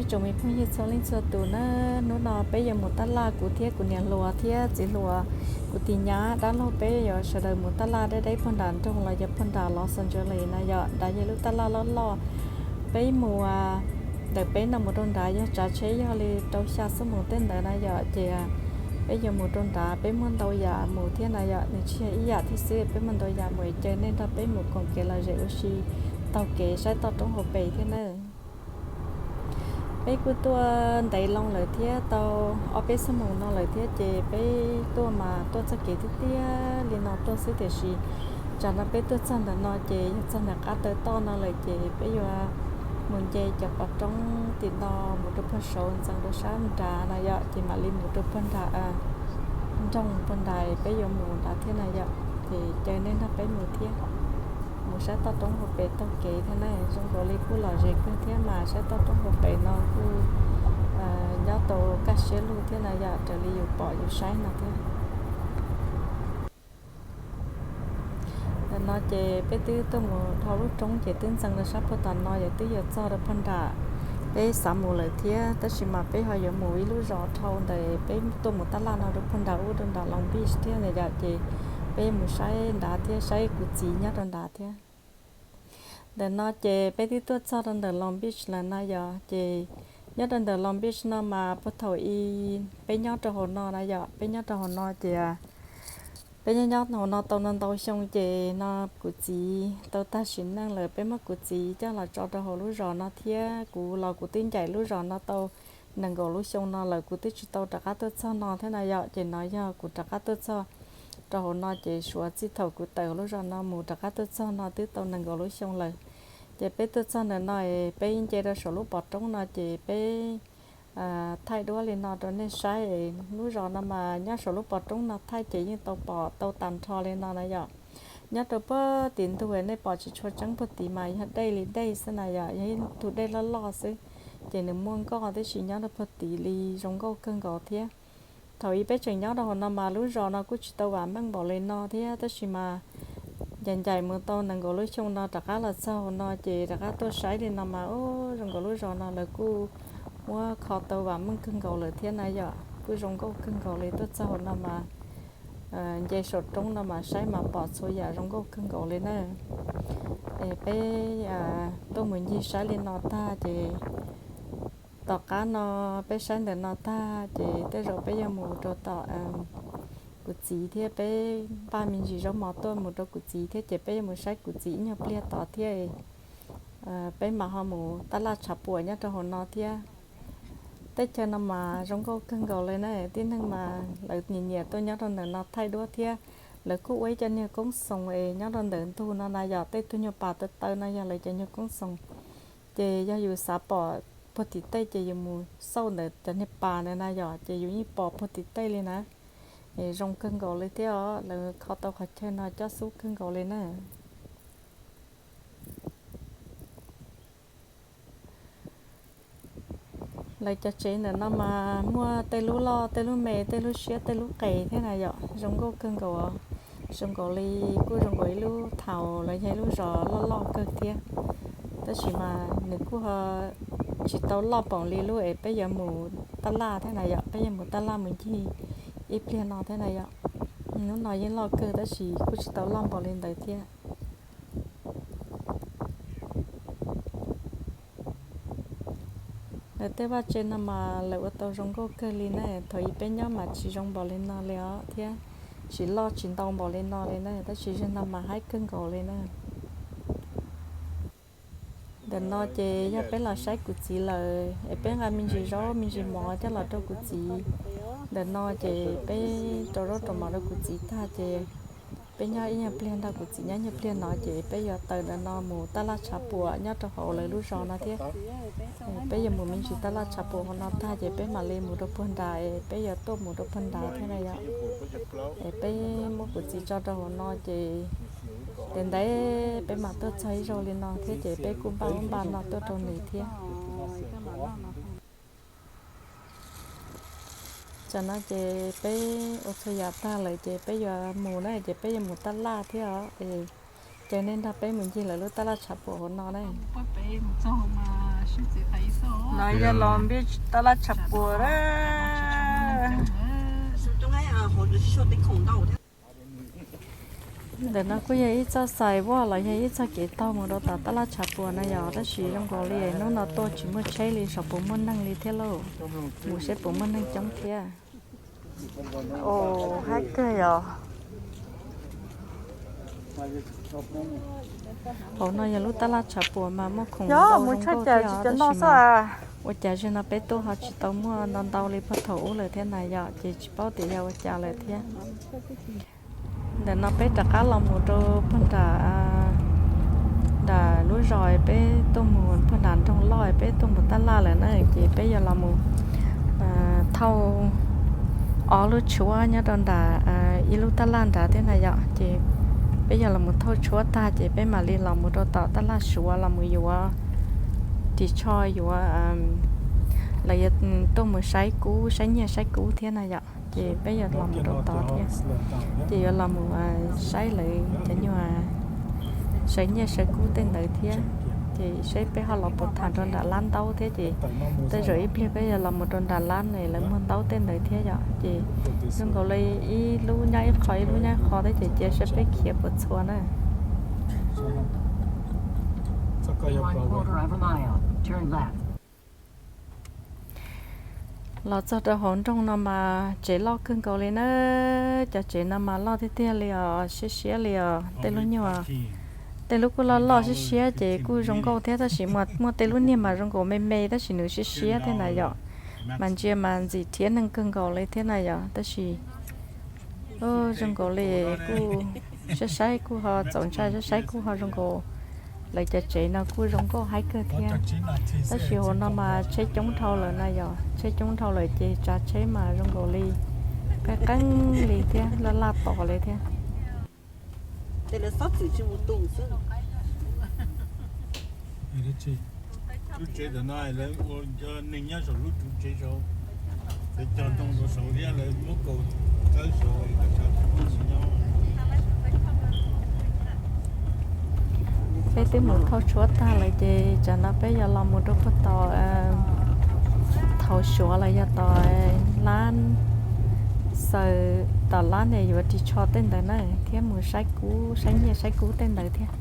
Ib tsoom me phooj ywg txhua leej txhua tus na, hnub no peb yuav mus taj laj, kuv thiab kuv niam hluas thiab txiv hluas, kuv tis nyab dab laug, peb yuav sawv daws mus taj laj deb deb puag nram nroog los yog puag nram Los Angeles na yom. Nrad yog lub taj laj loj loj. Peb mus ntawm peb no mus rau nrad yog tsav tsheb yog li rau xya xuab moos tej ntawd na yom. Ces peb yuav mus rau nrad, peb muaj ntau yam mus thiab na yom, nws tsis yog ib yam thiab xwb, peb muaj ntau yam mus. Caw nej nrog peb mus koom kev lom zem ua si taug kev saib toj roob hauv pes thiab na. Peb kuj tuaj ntev loo lawm thiab, tau ob peb xuab moos no lawm thiab. Ces peb tuaj mas tuaj txoj kev tiaj tiaj li no tuaj xwb, tiam sis tsam no peb tuaj txog ntawm no ces yog txog nram qab taw toj no lawm, ces peb yuav mus nce cov pov roob tim no mus rau puag saud ntxeev rau sab nrad no yom, ces mam li mus rau puag nram nroog puag nrad, peb yuav mus nrad thiab na yom. Ces caw nej nrog peb mus thiab, mus saib toj roob hauv pes taug kev thiab na. Zoo nkaus li kuj lom zem kawg thiab mas, saib toj roob hauv pes no kuj nyob tau kaj siab lug thiab na yom, raws li yus pom yus saib no thiab. Ntawm no ces peb twb tuaj mus dhau lub roob ces twb ntxeev rau sab puag tom no, yog twb yuav txog rau puag nram peb xav mus lawm thiab. Tab sis mas peb ho yuav mus ib lub zos dhau ntawd, peb tuaj mus taj laj no rau puag nram ub rau nram Long Beach thiab na yom. Ces peb yuav mus saib nrad thiab, saib kuv txiv nyob rau nrad thiab. Ntawm no ces peb twb tuaj txog rau ntawm Long Beach lawm na yom. Ces nyob rau ntawm Long Beach no mas puag thaum ub peb nyob rau hauv no na yom, peb nyob rau hauv no ces peb nyob nyob hauv no tau ntau ntau xyoo ces no kuv txiv tau tag sim neej lawm, peb muab kuv txiv coj los tso rau hauv lub zos no thiab. Kuv los kuv twb ncaim lub zos no tau nees nkaum lub xyoo no lawm, kuv twb tsis tau rov qab tuaj txog no thiab na yom. Ces no yog kuv rov qab tuaj txog rau hauv no ces suav txij thaum kuv tawm lub zos no mus rov qab tuaj txog no twb tau nees nkaum lub xyoo lawm. Ces peb tuaj txog ntawm no es peb nce rau saum lub pov roob no ces peb thaij duab li no rau nej saib. Lub zos no mas nyob saum lub pov roob no thaij ces yeej tau pom tau tag nrho li no na yom. Nyob rau puag tim ntug nej pom tsis tshua tseeb puag tid mas yog dej li dej xwb na yom, yog ib tug dej loj loj xwb. Ces nws muaj nkoj tib si nyob rau puag tid li, zoo nkauj kawg nkaus thiab. Thaum ub peb tseem nyob rau hauv no mas lub zos no kuj tsis tau vam meej npaum li no thiab, tab sis mas ncaim ncaim mus tau nees nkaum lub xyoo no rov qab los txog hauv no ces rov qab tuaj saib li no mas, ub, zoo nkaus lub zos no lawv kuj muab kho tau vam meej kawg nkaus lawm thiab na yom. Kuj zoo nkauj kawg nkaus li, tuaj txog hauv no mas nce saum roob no mas saib mas pom txhua yam zoo nkauj kawg nkaus li na. Es peb tuaj mus ncig saib li no tag ces tom qab no peb saib ntawm no tag ces tej zaum peb yuav mus rau tom kuv txiv thiab, peb npaj me ntsis zaub mov tuaj mus rau kuv txiv thiab ces peb yuav mus saib kuv txiv ib nyuag pliag tod thiab. Peb mam ho mus taj laj tshav puam nyob rau hauv no thiab. Teb chaws no mas zoo nkauj kawg nkaus li na, tib neeg mas lawv nyiam nyiam tuaj nyob rau ntawm no thaij duab thiab. Lawv kuj ua ib co niag koob xoos es nyob rau ntawm ntug no na yom, tej tug nyuag pas taw taw no yog lawv cov nyuag koob xoos. Ces yog yus xav pom puag tim tej ces yus mus xauj ntawm cov niag pas ntawd na yom, ces yus yeej pom puag tim tej li na. Es zoo kawg nkaus li thiab os, lawv kho tau qhov chaw no coj xub kawg nkaus li na. Lawv cov tsev ntawm no mas muaj tej lub loj tej lub me, tej lub siab tej lub qes thiab na yom, zoo nkauj kawg nkaus. Zoo nkaus li, kuj zoo nkaus ib lub thaum los yog ib lub zos loj loj kawg thiab. Tab sis mas nws kuj ho tsis tau loj npaum li lub es peb yuav mus taj laj thiab na yom, peb yuav mus taj laj mus ncig ib pliag no thiab na yom. Lub no yeej loj kawg tab sis kuj tsis tau loj npaum li ntawd thiab. Lawv tej vaj tse no mas lawv ua tau zoo nkauj kawg li na, thaum ub peb nyob mas tsis zoo npaum li no li os thiab, tsis loj tsis ntau npaum li no li na, tab sis zaum no mas haib kawg nkaus li na. Ntawm no ces yog peb los saib kuv txiv lawm es peb nqa me ntsis zaub me ntsis mov coj los rau kuv txiv. Ntawm no ces peb rau zaub rau mov rau kuv txiv tag ces peb nyob ib nyuag pliag, nrog kuv txiv nyob ib nyuag pliag no ces peb yuav tawm ntawm no mus taj laj tshav puam nyob rau hauv lawv lub zos no thiab. Peb yuav mus me ntsis taj laj tshav puam hauv no tag ces peb mam li mus rau puag nrad, peb yuav tuaj mus rau puag nrad thiab na yom. Es peb muab kuv txiv tso rau hauv no ces ntev ntev peb mam tuaj txog ib zaug li no thiab ces peb kuj npaj ub npaj no tuaj rau nws thiab. Tam no ces peb ua txhua yam tag lawm ces peb yuav mus na, ces peb yuav mus taj laj thiab os. Ces nej nrog peb mus ncig lawv lub taj laj tshav puam hauv no na. No yog los npij tab laj tshav puas. Ntawm no kuj yog ib txoj xais vaj los yog ib txoj kev taug mus rau tom tab laj tshav puas na yom, tab sis zoo nkaus li hnub no tuaj tsis muaj tsheb li, saum puas muaj neeg li thiab lauj. Mus seb puas muaj neeg coob thiab. Ua haib kawg yom. Hauv no yog lub tab laj tshav puas mas muaj khoom ntau zoo nkauj thiab os, tab sis mas ua cas zaum no peb tuaj ho tsis tau muaj ntau ntau li puag thaum ub lawm thiab na yom, ces tsis paub tias yog ua cas lawm thiab. Ntawm no peb rov qab los mus rau puag nram, nram lub zos peb tuaj mus puag nram nroog loj peb tuaj mus tab laj lawm na, ces peb yuav los mus thauj ob lub tshuab nyob rau nram ib lub tab laj nrad thiab na yom, ces peb yuav los mus thauj tshuab tag ces peb mam li los mus rau tom tab laj Suav los mus yuav ris tsho yuav, lawv yuav tuaj mus saib kub saib nyiaj saib kub thiab na yom, ces peb yuav los mus rau tod thiab. Ces yuav los mus saib lawv cov nyuag saib nyiaj saib kub tej ntawd thiab. Ces saib peb ho los puas tham rau nram lab ntaub thiab, ces tej zaum ib pliag peb yuav los mus rau nram lab ne lawv muag ntaub tej ntawd thiab yom. Ces zoo nkaus li ib lub nyob ib qho ib lub nyob ib qho thiab, ces cia saib peb khiav puas txhua na. Los txog rau hauv nroog no mas tsev loj kawg nkaus li na. Cov tsev no mas loj tiag tiag li os, siab siab li os. Tej lub nyuag, tej lub kuj loj loj siab siab ces kuj zoo nkauj thiab, tab sis muaj tej lub niag mas zoo nkaus me me tab sis nws siab siab thiab na yom. Mas ntsia mas ntxim rhiab neeg kawg nkaus li thiab na yom, tab sis zoo nkaus li kuj saib saib kuj ho txaus ntshai, saib saib kuj ho zoo nkaus. Lawv cov tsev no kuj zoo nkauj haib kawg thiab, tab sis hauv no mas tsheb coob dhau lawm na yom, tsheb coob dhau lawm ces tsav tsheb mas zoo nkaus li qeeb qeeb li thiab, laj laj tos li thiab. Lub tsev ntawm no lawv ua cov neeg nyob saum lub tsev saud, lawv cog ntoo rau saud thiab lawv muab kaus txawb saud, lawv tsav tsis pub nyob. Peb twb mus thauj tshuab tag lawm ces tsam no peb yuav los mus rau puag tom thaum Suav los yog tom lab xaws, tom lab ne yuav ris tsho tej ntawd na, thiab mus saib kub saib nyiaj saib kub tej ntawd thiab.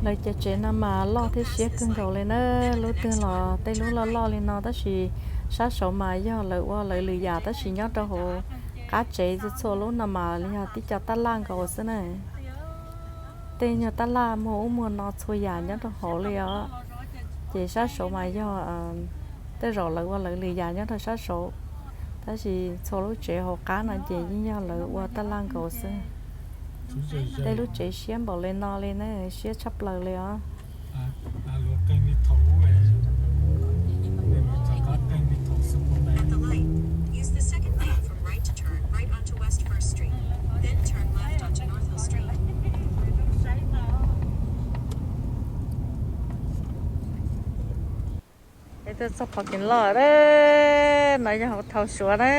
Lawv cov tsev no mas loj thiab siab kawg nkaus li na. Lub twg los tej lub loj loj li no tab sis sab saud mas yog lawv ua lawv lwm yam, tab sis nyob rau hauv qab tsev txhua txhua lub no mas yog tib co tab laj nkaus xwb na. Tej nyuag tab laj muag ub muag no txhua yam nyob rau hauv li os. Ces sab saud mas yog tej zaum lawv ua lawv lwm yam nyob rau sab saud, tab sis txhua lub tsev hauv qab no ces yeej yog lawv ua tab laj nkaus xwb. Tej lub tsev siab npaum li no li na, siab tshaj plaws li os. Es tuaj txog parking lot na, no yog hauv thaum Suav na.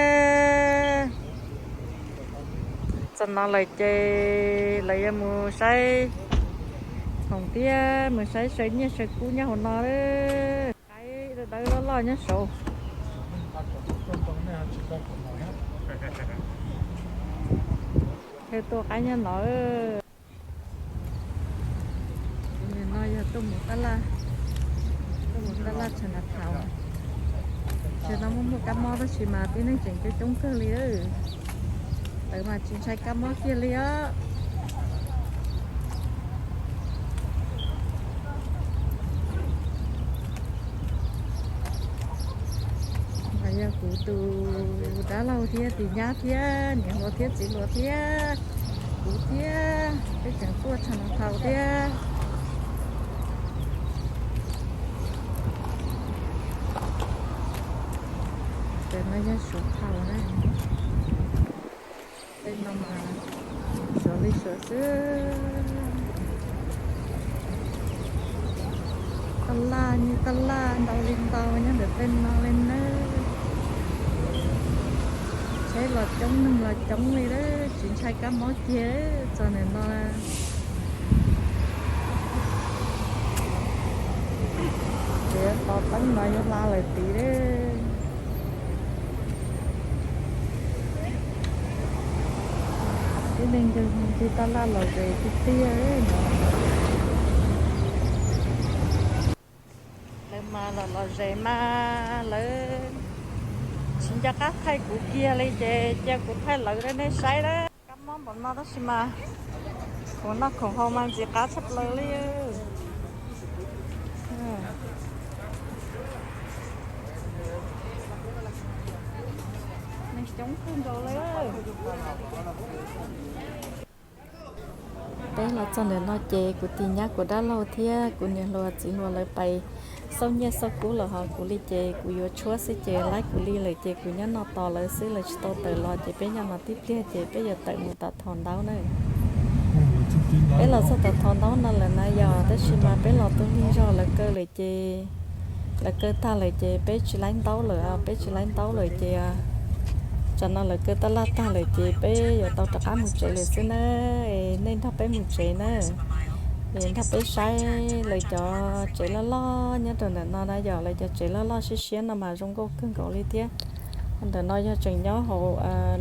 Txog no lawm ces lawv yuav mus saib khoom thiab mus saib saw nyiaj saw kub nyob hauv no. Qaib dawb dawb loj loj nyob saud. Thiaj tua qaib nyob no. No yog tuaj mus tab laj, tuaj mus tab laj Chinatown. Tam no muaj muaj kab mob tab sis mas tib neeg tseem coob coob kawg li. Lawv mas tsis ntshai kab mob kiag li os. Yog kuv tus Dab laug thiab tis nyab thiab niam hluas thiab txiv hluas thiab kuv thiab peb tseem tuaj tshaj no thaum thiab. Tes no yog suav thaum na. Tej no mas suav li suav xwb. Taj laj nyob taj laj ntau li ntau nyob ntawm tej no li nawb. Tsheb los coob neeg los coob li lawm tsis ntshai kab mob kiag txog ntawm no. Ces tos teeb no yuav hla lawm tid lawm. Tib neeg nce taj laj los zes tiag tiag no. Lawv mas los los zes mas lawv tsis nco qab thaij kuv kiag li ces cia kuv thaij lawv rau nej saib na. Kab mob npaum no tab sis mas khoom noj khoom haus mas ntxim qab tshaj plaws li. Neeg coob kawg nkaus li. Peb los txog ntawm no ces kuv tis nyab kuv dab laug thiab kuv niam hluas txiv hluas lawv pais xauj nyiaj xauj kub los ho kuv li ces kuv yuav tshuab xwb ces laib kuv li lawm ces kuv nyob no tos lawv xwb lawv tsis tau tawm los ces peb nyob no tib pliag ces peb yuav tawm mus tom thos ntaub na. Peb los txog tom thos ntaub no lawm na yog tab sis mas peb los tu lig zog lawv kaw lawm ces lawv kaw tag lawm ces peb tsis laib ntaub lawm peb tsis laib ntaub lawm ces tsam no lawv kaw taj laj tag lawm ces peb yuav tau rov qab mus tsev lawm xwb na. Nej nrog peb mus tsev na. Es nrog peb saib lawv cov tsev loj loj nyob rau ntawm no na yog lawv cov tsev loj loj siab siab no mas zoo nkauj kawg nkaus li thiab. Ntawm no yog tseem nyob hauv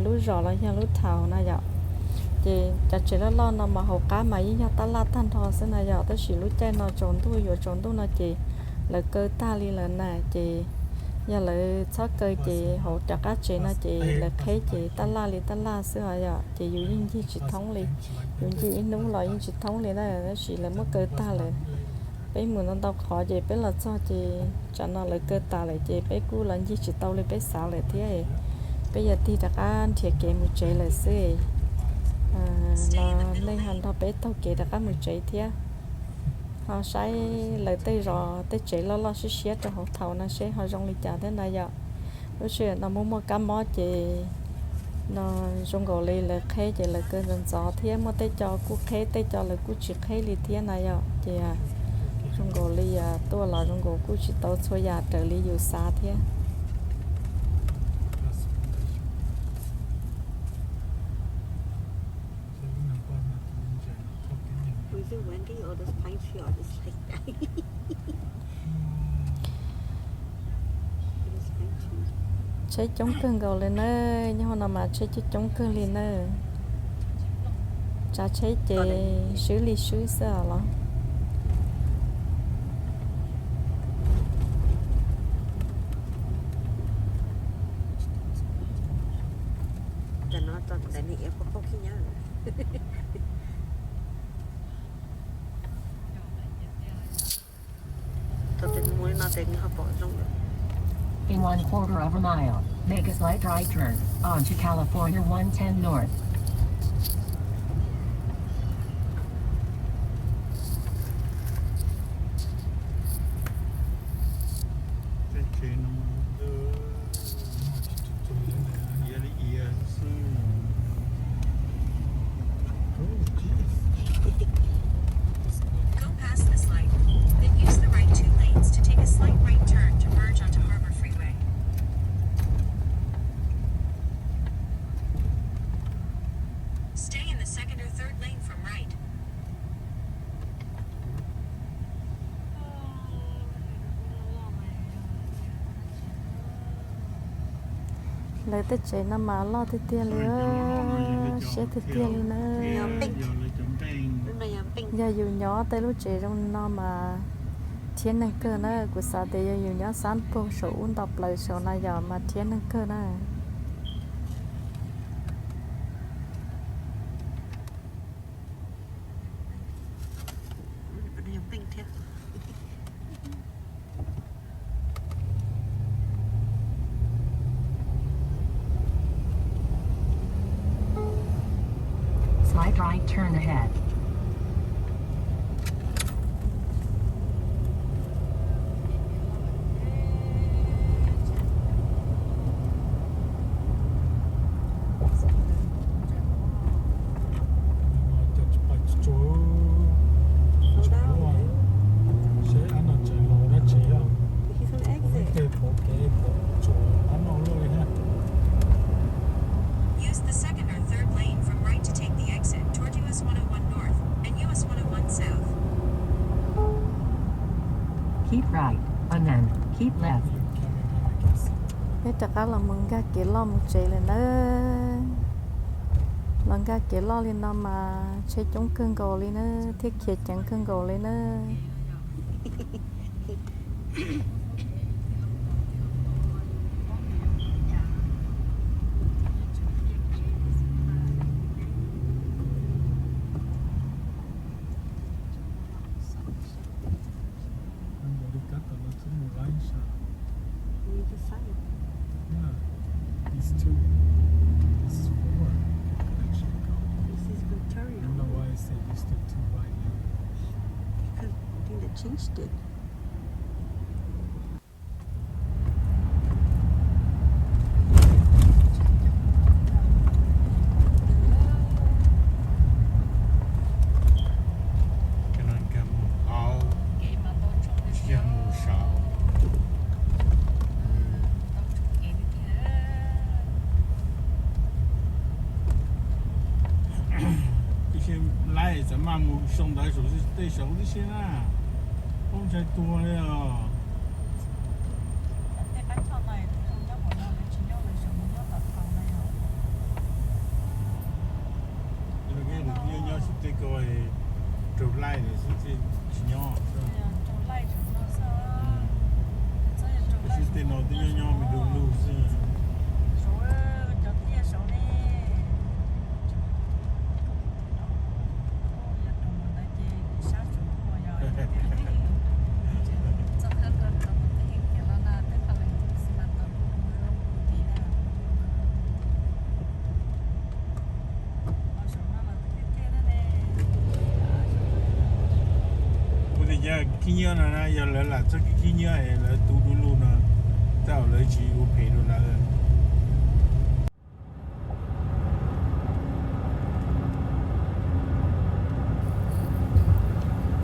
lub zos los yog lub thaum na yom. Ces cov tsev loj loj no mas hauv qab mas yeej yog taj laj tag nrho xwb na yom tab sis lub caij no tsaus ntuj yuav tsaus ntuj no ces lawv kaw tag li lawm na ces yog lawv txhob kaw ces hauv cov qab tsev no ces lawv qheb ces taj laj li taj laj xwb os yom ces yus yeej ncig tsis thoob li. Yus ncig ib hnub los yeej tsis thoob li na tab sis lawv muab kaw tag lawm. Peb mus ntau ntau qhov ces peb los txog ces tsam no lawv kaw tas lawm ces peb kuj los ncig tsis tau li peb xav lawm thiab. Peb yuav tig rov qab nrhiav kev mus tsev lawm xwb. Los nej ho nrog peb taug kev rov qab mus tsev thiab. Ho saib lawv tej zos tej tsev loj loj siab siab rau hauv thaum no seb ho zoo li cas thiab na yom. Lub sij hawm no muaj muaj kab mob ces no zoo nkaus li lawv qheb ces lawv kaw ntxov ntxov thiab muaj tej co kuj qheb tej co lawv kuj tsis qheb li thiab na yom ces zoo nkaus li tuaj los zoo nkaus kuj tsis tau txhua yam raws li yus xav thiab. Tsheb coob kawg nkaus li na, nyob hauv no mas tsheb coob coob kawg li na. Tsav tsheb ces swb li swb xwb os los. In one quarter of a mile, make a slight right turn onto California one ten North. Go past this light, then use the right two lanes to take a slight right turn to merge onto Harbor Freeway. Stay in the second or third lane from right. Lawv tej tsev no mas loj tiag tiag li, siab tiag tiag li na. Yog yus nyob tej lub tsev zoo no mas rhiab neeg kawg na. Kuv xav tias yog yus nyob xab pug saum ub nto plaws saum na yom mas rhiab neeg kawg na. Turn ahead. Use the second or third lane from right to take the exit toward U S one oh one North and U S one oh one South. Keep right, and then keep left. Peb rov qab los mus nkag kev loj mus tsev lawm nawb. Los nkag kev loj li no mas tsheb coob kawg nkaus li na, thiab khiav ceev kawg nkaus li na. Npaum li kab tom no txhob mus laib sav. Yeah, it's two. It's four. Actually, I don't know why I say this to two right now. Because I think they changed it. Tib si laib txawm maj mus sau ntawv saum tej saud tib si na, poob ntshai tuag li os. Nyob sib teg ko raug laij xwb tsis nyob. Sib teg no twb nyob nyob me du lug xwb. Kuv tias cov khib nyiab no na, yog lawv lam txog kev khib nyiab es lawv tu du lug no, tej zaum lawv tsis ua phem rau lawv.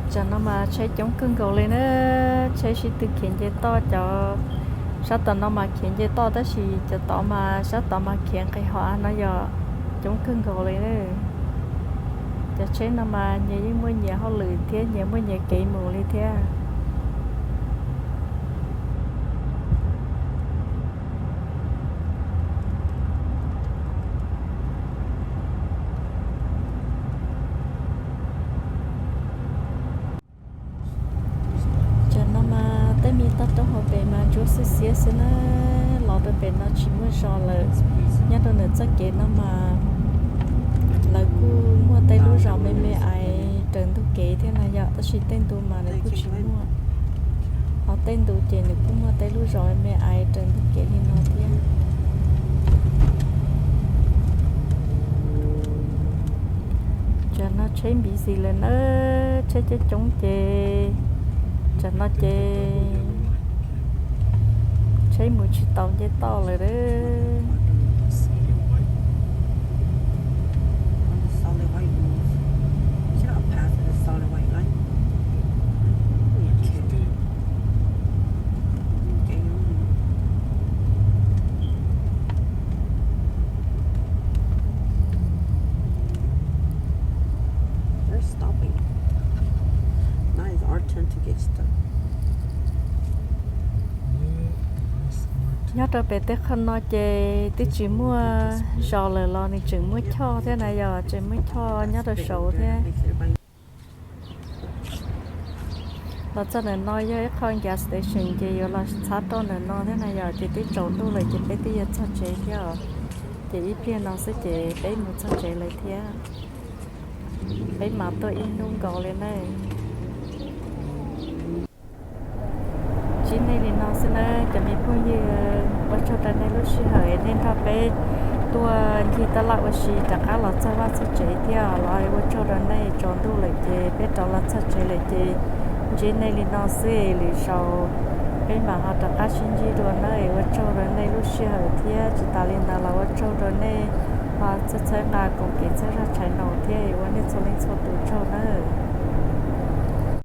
Tsam no mas tsheb coob kawg nkaus li na, tsheb sib tw khiav nce toj, cov sab tom no mas khiav nce toj tab sis cov tod mas sab tod mas khiav nqis hauv av no yog coob kawg nkaus li na. Cov tsheb no mas nyias yeej muaj nyias hauj lwm thiab nyias muaj nyias kev mus li thiab. Tsam no mas tej me toj roob hauv pes mas ntsuab xiab xiab xwb na, los rau pem no tsis muaj zos lawm. Nyob rau ntawm txoj kev no mas lawv kuj muaj tej lub zos me me aiv raws ntug kev thiab na yom, tab sis tej ntu mas nws kuj tsis muaj. Ho tej ntu ces nws kuj muaj tej lub zos me me aiv raws ntug kev li no thiab. Tsam no tsheb busy lawm na, tsheb coob coob ces tsam no ces tsheb mus tsis tau nce toj lawm. They're stopping. Now it's our turn to get stuck. Nyob rau pem tej qhov no ces twb tsis muaj zos lawm los nws tseem muaj choj thiab na yom, tseem muaj choj nyob rau saud thiab. Los txog ntawm no yog ib qho gas station ces yuav los txhab rau ntawm no thiab na yom, ces twb tsaus ntuj lawm ces peb twb yuav txog tsev thiab os. Ces ib pliag no xwb ces peb mus txog tsev lawm thiab. Peb mam tuaj ib hnub nkaus li na. Tsis nej li no xwb na cov me phooj ywg, ua tsaug rau nej lub sij hawm nej nrog peb tuaj ncig tab laj ua si rov qab los txog vaj txog tsev thiab los ua tsaug rau nej. Tsaus ntuj lawm ces peb rov los txog tsev lawm ces ntsib nej li no xwb. Lwm zaus peb mam ho rov qab sib ntsib dua nawb. Ua tsaug rau nej lub sij hawm thiab tsis tas li ntawd los ua tsaug rau nej ho txhawb txhawb nqa koom kev txhawb zaj channel thiab. Ua nej txhua leej txhua tus tsaug nawb.